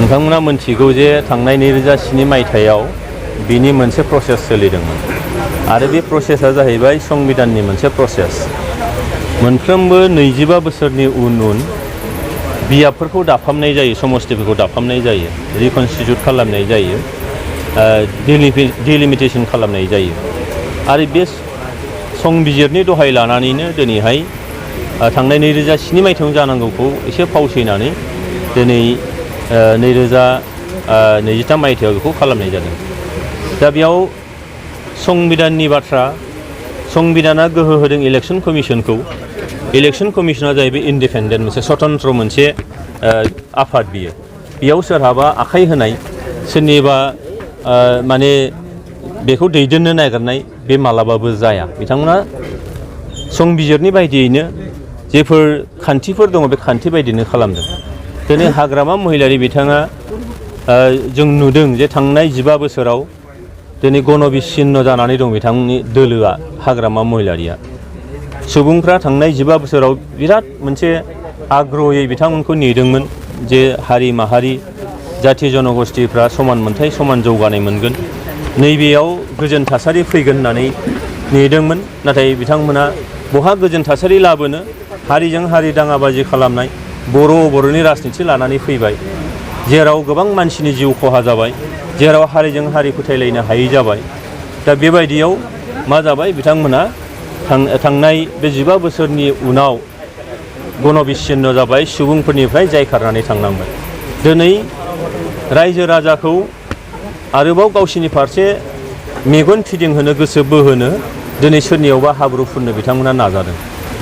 नोंथांमोना मोनथिगौ जे थांनाय 2007 मायथाइयाव बिनि मोनसे प्रसेस सोलिदोंमोन आरो बे प्रसेसा जाहैबाय संबिधाननि मोनसे प्रसेस। मोनफ्रोमबो 25 बोसोरनि उन बियाबफोरखौ दाफामनाय जायो, समस्तिफोरखौ दाफामनाय जायो, रिकनस्टिटिउट खालामनाय जायो, डिलिमिटेसन खालामनाय जायो आरो बे संबिजिरनि दहाय लानानैनो दिनैहाय थांनाय 2007 मायथाइयाव जानांगौखौ एसे फावसयनानै दिनै 2023 मायथाइयाव बेखौ खालामनाय जादों। दा बेयाव संबिधाननि बाथ्रा, संबिधाना गोहो होदों इलेक्सन कमिसनखौ। इलेक्सन कमिसना जाहैबाय इन्डिपेन्डेन्ट, मोनसे स्वतन्त्र मोनसे आफाद बियो। बेयाव सोरहाबा आखाइ होनाय, सोरनिबा माने बेखौ दैदेननो नागिरनाय बे मालाबाबो जाया। बिथांमोना संबिजिरनि बायदियैनो जेफोर खान्थिफोर दङ बे खान्थि बायदिनो खालामदों। दिनै हाग्रामा महिलारि बिथाङा जों नुदों जे थांनाय 15 बोसोराव दिनै गणबिच्छिन्न जानानै दं बिथांनि दोलोआ, हाग्रामा महिलारिया। सुबुंफ्रा थांनाय 15 बोसोराव बिराद मोनसे आग्रहयै बिथांमोनखौ नेदोंमोन जे हारि माहारि जाथि जनगोष्ठीफ्रा समान मोनथाय, समान जौगानाय मोनगोन, नैबेयाव गोजोन थासारि फैगोन होननानै नेदोंमोन। नाथाय बिथांमोना बहा गोजोन थासारि लाबोनो, हारिजों हारि दाङाबाजि खालामनाय, बर'नि राजनिथि लानानै फैबाय, जेराव गोबां मानसिनि जिउ खहा जाबाय, जेराव हारिजों हारि फोथायलायनो हायै जाबाय। दा बेबायदियाव मा जाबाय, बिथांमोना थांनाय बे 15 बोसोरनि उनाव गणबिच्छिन्न जाबाय, सुबुंफोरनिफ्राय जायखारनानै थांनांबाय। दिनै रायजो राजाखौ आरोबाव गावसिनि फारसे मेगन फिदिंहोनो, गोसो बोहोनो दिनै सोरनियावबा हाब्रु फुननो बिथांमोना नाजादों।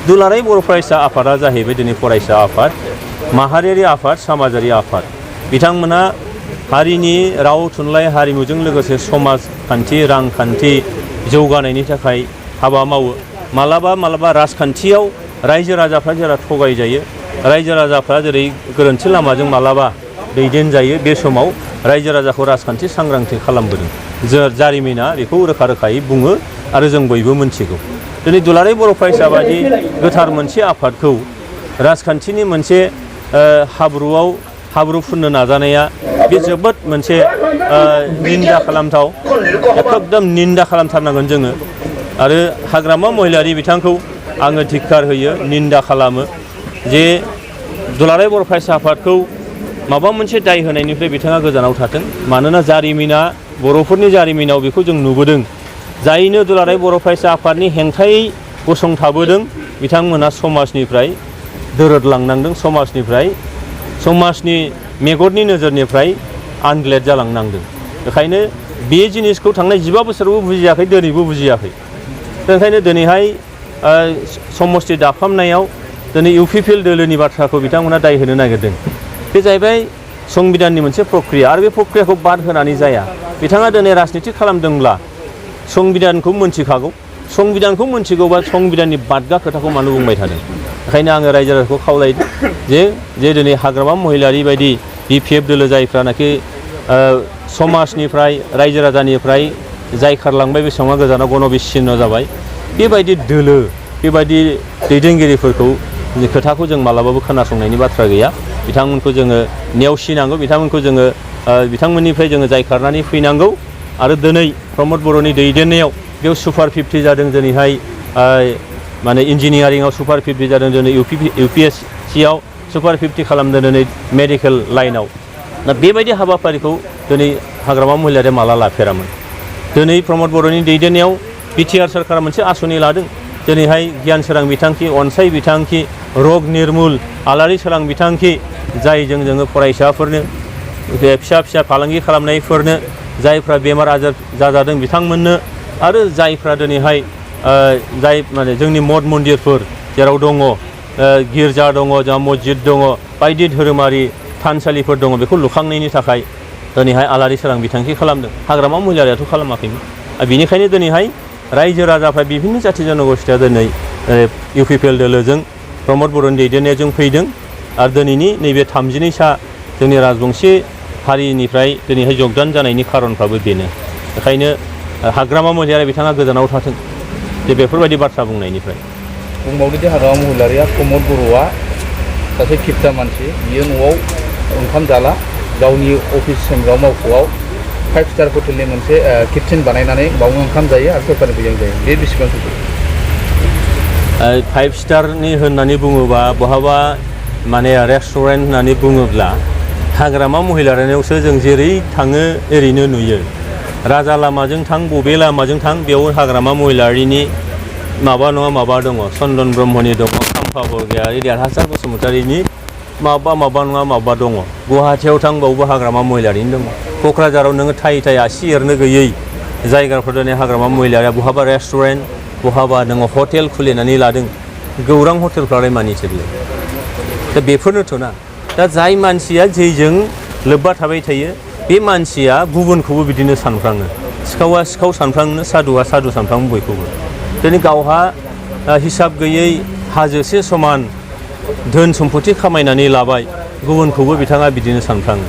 दुलाराय बर' फरायसा आफादा जाहैबाय दिनै फरायसा आफाद, माहारियारि आफाद, समाजारि आफाद। बिथांमोना हारिनि राव थुनलाइ हारिमुजों लोगोसे समाजखान्थि, रांखान्थि जौगानायनि थाखाय हाबा मावो। मालाबा राजखान्थियाव रायजो राजाफ्रा जेला थगायजायो, रायजो राजाफ्रा जेरै गोरोन्थि लामाजों मालाबा दैदेनजायो, बे समाव रायजो राजाखौ राजखान्थि सांग्रांथि खालामबोदों। जारिमिना बेखौ रोखा रोखायै बुङो आरो जों बयबो मोनथिगौ। दिनै दुलाराय बर' फरायसा बादि गोथार मोनसे आफादखौ राजखान्थिनि मोनसे हाब्रु फुननो नाजानाया बे जोबोद मोनसे निन्दा खालामथाव, एकदम निन्दा खालामथारनांगोन जोङो। आरो हाग्रामा महिलारि बिथांखौ आङो धिक्कार होयो, निन्दा खालामो जे दुलाराय बर' फरायसा आफादखौ माबा मोनसे दाय होनायनिफ्राय बिथाङा गोजानाव थाथों। मानोना जारिमिना, बर'फोरनि जारिमिनाव बेखौ जों नुबोदों, जायनो दुलाराय बर' फरायसा आफादनि हेंथायै गसंथाबोदों बिथांमोना समाजनिफ्राय दोरोदलांनांदों, समाजनि मेगननि नोजोरनिफ्राय आनग्लेट जालांनांदों। बेखायनो बे जिनिसखौ थांनाय 15 बोसोरावबो बुजियाखै, दिनैबो बुजियाखै। बेनिखायनो दिनैहाय समस्ति दाफामनायाव दिनै इउपिपिएल दोलोनि बाथ्राखौ बिथांमोना दाय होनो नागिरदों। बे जाहैबाय संबिधाननि मोनसे प्रक्रिया आरो बे प्रक्रियाखौ बाद होनानै जाया। बिथाङा दिनै राजनिथि खालामदोंब्ला संबिधानखौ मोनथिखागौ, संबिधानखौ मोनथिगौबा संबिधाननि बादगा खोथाखौ मानो बुंबाय थादों। ओंखायनो आङो रायजो राजाखौ खावलायदों जे दिनै हाग्रामा महिलारि बायदि बिपिएफ दोलो जायफ्रानाखि समाजनिफ्राय, रायजो राजानिफ्राय जायखारलांबाय, बेसेबां गोजानाव गणबिच्छिन्न जाबाय, बेबायदि दोलो, बेबायदि दैदेनगिरिफोरखौ खोथाखौ जों मालाबाबो खोनासंनायनि बाथ्रा गैया। बिथांमोनखौ जोङो नेवसिनांगौ, बिथांमोननिफ्राय जोङो जायखारनानै फैनांगौ। आरो दिनै प्रमद बर'नि दैदेननायाव बेयाव सुपार 50 जादों। दिनैहाय माने इन्जिनियारिंआव सुपार 50 जादों, दिनै UPSCआव सुपार 50 खालामदों, दिनै मेडिकेल लाइनाव। दा बेबायदि हाबाफारिखौ दिनै हाग्रामा महिलारिया माला लाफेरामोन। दिनै प्रमद बर'नि दैदेननायाव बिटिआर सोरखारा मोनसे आसनि लादों। दिनैहाय गियान सोरां बिथांखि, अनसाय बिथांखि, रग निर्मुल, आलारि सोरां बिथांखि, जायजों जोङो फरायसाफोरनो, फिसा फिसा फालांगि खालामनायफोरनो, जायफ्रा बेमार आजार जाजादों बिथांमोननो, आरो जायफ्रा दिनैहाय जाय माने जोंनि मठ मन्दिरफोर जेराव दङ, गिर्जा दङ, जोंहा मस्जिद दङ, बायदि धोरोमारि थानसालिफोर दङ, बेखौ लुखांनायनि थाखाय दिनैहाय आलारि सोरां बिथांखि खालामदों। हाग्रामा महिलारियाथ' खालामाखैमोन। बेनिखायनो दिनैहाय रायजो राजाफ्रा बिभिन्न जाथि जनगोष्ठीया दिनै इउपिपिएल दोलोजों प्रमद बर'नि दैदेननायजों फैदों। आरो दिनैनि नैबे 32सा जोंनि राजबंसि हारिनिफ्राय दिनैहाय जगदान जानायनि खारनफ्राबो बेनो। बेखायनो हाग्रामा महिलारि बिथाङा गोजानाव थाथों जे बेफोरबायदि बाथ्रा बुंनायनिफ्राय। बुंबावदो दि हाग्रामा महिलारिया प्रमद बर'आ सासे खिबजा मानसि, बियो न'आव ओंखाम जाला, गावनि अफिस सोंग्राव मावख'आव 5 स्टार हटेलनि मोनसे किटचेन बानायनानै बावनो ओंखाम जायो आरो सरकारनि फैसाजों जायो बे बेसेबां सैथो? 5 स्टारनि होननानै बुङोबा बहाबा माने रेस्टुरेन्ट होननानै बुङोब्ला हाग्रामा महिलारिनियावसो जों जेरै थाङो ओरैनो नुयो। राजा लामाजों थां बबे लामाजों थां बेयाव हाग्रामा महिलारिनि माबा नङा माबा दङ। चन्दन ब्रह्मनि दङ, खाम्फा बरगयारि, देरहासार बसुमतारिनि माबा नङा माबा दङ। गुवाहाटियाव थां बावबो हाग्रामा महिलारिनि दङ। क'क्राझाराव नोङो थाइ आसि एरनो गैयै जायगाफोर दिनै हाग्रामा महिलारिया बहाबा रेस्टुरेन्ट बहाबा नोङो हटेल खुलिनानै लादों। गौरां हटेलफ्रालाय मानि सोलियो? दा बेफोरनोथ' ना। दा जाय मानसिया जेजों लोब्बा थाबाय थायो बे मानसिया गुबुनखौबो बिदिनो सानफ्राङो। सिखावा सिखाव सानफ्राङो, सादुआ सादु सानफ्राङो बयखौबो। दिनै गावहा हिसाब गैयै हाजोसे समान धोन सम्पति खामायनानै लाबाय, गुबुनखौबो बिथाङा बिदिनो सानफ्राङो।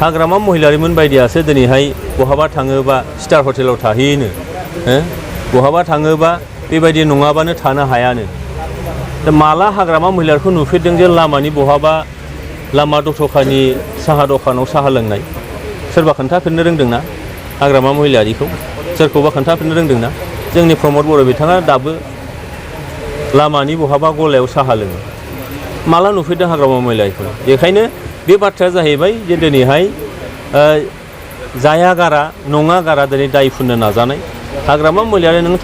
हाग्रामा महिलारिमोन बायदियासो दिनैहाय बहाबा थाङोबा स्टार हटेलाव थाहैयोनो, बहाबा थाङोबा बेबायदि नङाबानो थानो हायानो। दा माला हाग्रामा महिलारिखौ नुफेरदों जे लामानि बहाबा लामा दथ'खानि साहा दखानाव साहा लोंनाय? सोरबा खोन्थाफिननो रोंदोंना हाग्रामा महिलारिखौ? सोरखौबा खोन्थाफिननो रोंदोंना? जोंनि प्रमद बर' बिथाङा दाबो लामानि बहाबा गलायाव साहा लोङो। माला नुफेरदों हाग्रामा महिलारिखौ? बेखायनो बे बाथ्राया जाहैबाय जे दिनैहाय जाया गारा नङा गारा दिनै दाय फुननो नाजानाय। हाग्रामा महिलारि नों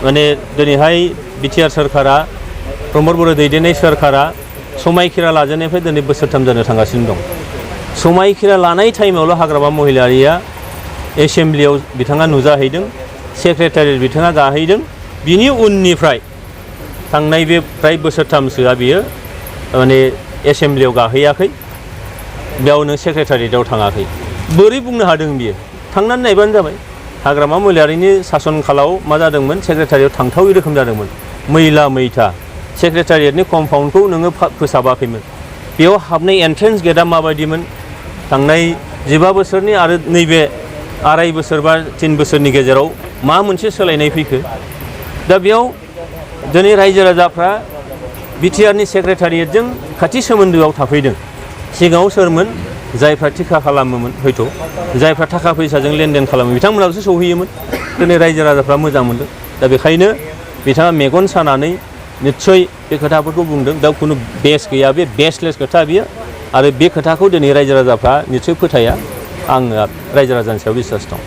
माने दिनैहाय बिटिआर सोरखारा, प्रमद बर' दैदेननाय सोरखारा समायखिरा लाजेननायनिफ्राय दिनै बोसोरथाम जानो थांगासिनो दं। समायखिरा लानाय टाइमावल' हाग्रामा महिलारिया एसेमब्लियाव बिथाङा नुजाहैदों, सेक्रेटारियेट बिथाङा गाहैदों। बिनि उननिफ्राय थांनाय बे फ्राय बोसोरथामसोआ बियो माने एसेमब्लियाव गाहैयाखै, बेयावनो सेक्रेटारियेटआव थाङाखै। बोरै बुंनो हादों बियो? थांनानै नायबानो जाबाय। हाग्रामा महिलारिनि सासन खालाव मा जादोंमोन? सेक्रेटारियेट थांथावै रोखोम जादोंमोन। मैला मैथा सेक्रेटारियेटनि कम्पाउन्डखौ नोङो फोसाबाखैमोन। बेयाव हाबनाय एन्ट्रेन्स गेटआ माबायदिमोन? थांनाय 15 बोसोरनि आरो नैबे 2.5 बोसोर बा 3 बोसोरनि गेजेराव मा मोनसे सोलायनाय फैखो? दा बेयाव दिनै रायजो राजाफ्रा बिटिआरनि सेक्रेटारियेटजों खाथि सोमोन्दोआव थाफैदों। सिगाङाव सोरमोन? जायफ्रा थिखा खालामोमोन, हयथ' जायफ्रा थाखा फैसाजों लेनदेन खालामो बिथांमोनाबोसो सौहैयोमोन। दिनै रायजो राजाफ्रा मोजां मोनदों। दा बेखायनो बिथाङा मेगन सानानै निस्सय बे खोथाफोरखौ बुंदों। दा खुनु बेस गैया, बे बेसलेस खोथा बियो। आरो बे खोथाखौ दिनै रायजो राजाफ्रा निस्सय फोथाया। आङो रायजो राजानि सायाव बिसास दं।